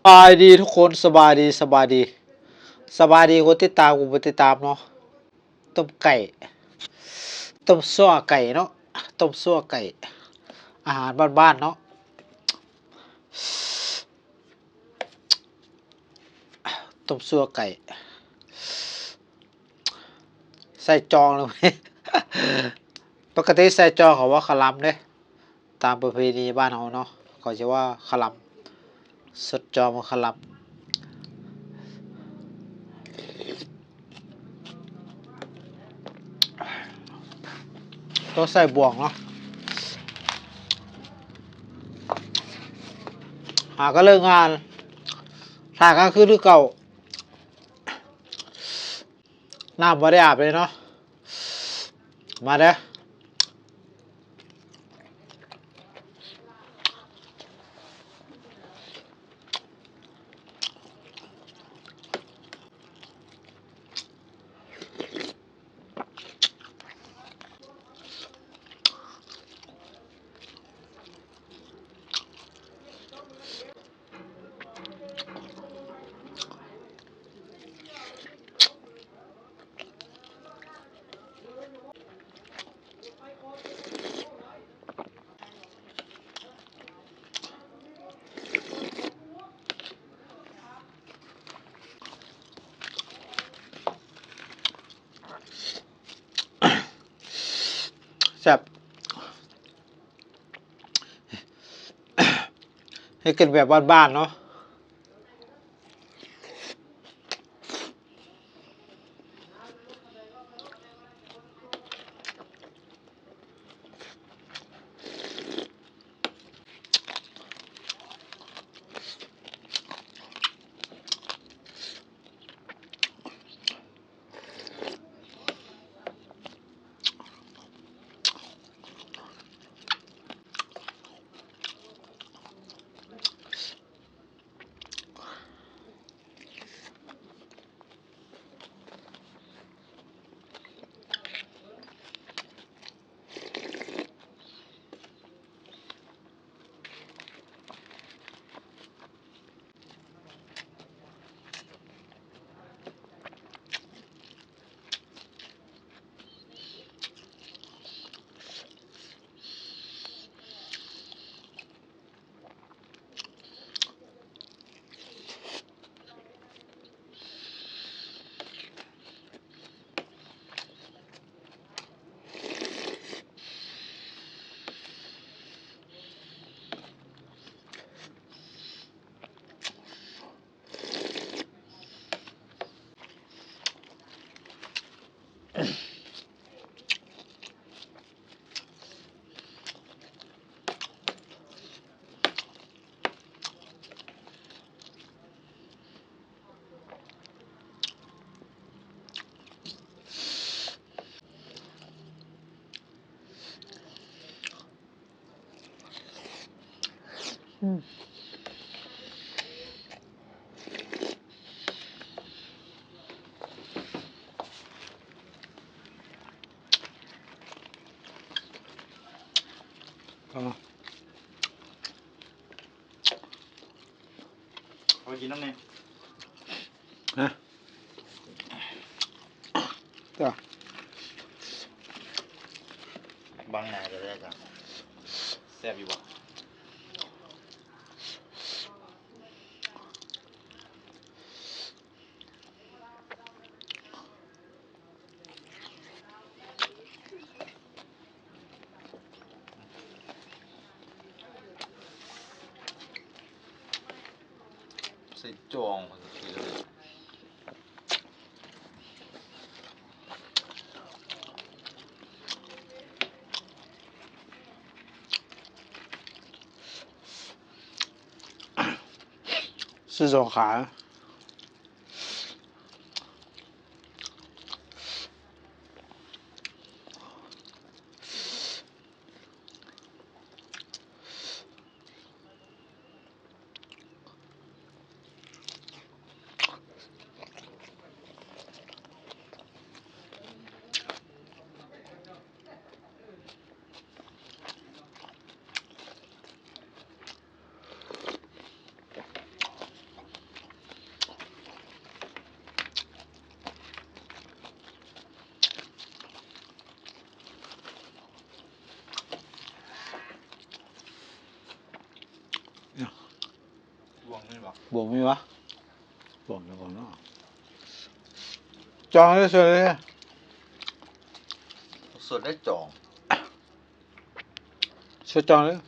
ສະບາຍດີທຸກຄົນ ສະບາຍດີ ສະບາຍດີ ສະບາຍດີຄົນຕິດຕາມ ຄົນບໍ່ຕິດຕາມເນາະ. ຕົ້ມໄກ່ ຕົ້ມຊົ່ວໄກ່ເນາະ ຕົ້ມຊົ່ວໄກ່ ອາຫານບ້ານໆເນາະ. ຕົ້ມຊົ່ວໄກ່ ໃສ່ຈອງເລີຍ. ປົກກະຕິໃສ່ຈອງເຂົາວ່າຄະລຳເດ້ ຕາມປະເພນີບ້ານເຮົາເນາະ ເຂົາຈະວ່າຄະລຳ ສົດຈອງວ່າຄະລຳ. ຕ້ອງໃສ່ບ່ວງເນາະ ຫາກໍເລີກງານ ຖ້າກາງຄືນຄືເກົ່າ ນ້ຳບໍ່ໄດ້ອາບເລີຍເນາະ ມາເດີ້. ແຊບ ເຮັດກິນແບບບ້ານໆເນາະ. ເອົາມາ ຂໍກິນນຳແດ່ ຮະ ຈ້າ ບັງໜ້າກໍໄດ້ຈ້າ ແຊບຢູ່ບໍ່? ໃສ່ຈອງ ຊື້ສອງຂາ. ເ ບໍ່ມີຫວາ? ບໍ່ມີ ບໍ່ເນາະ. ຈອງເລີຍ ເຊີນເລີຍ. ສ່ວນໄດ້ຈອງ. ເຊີນຈອງເລີຍ.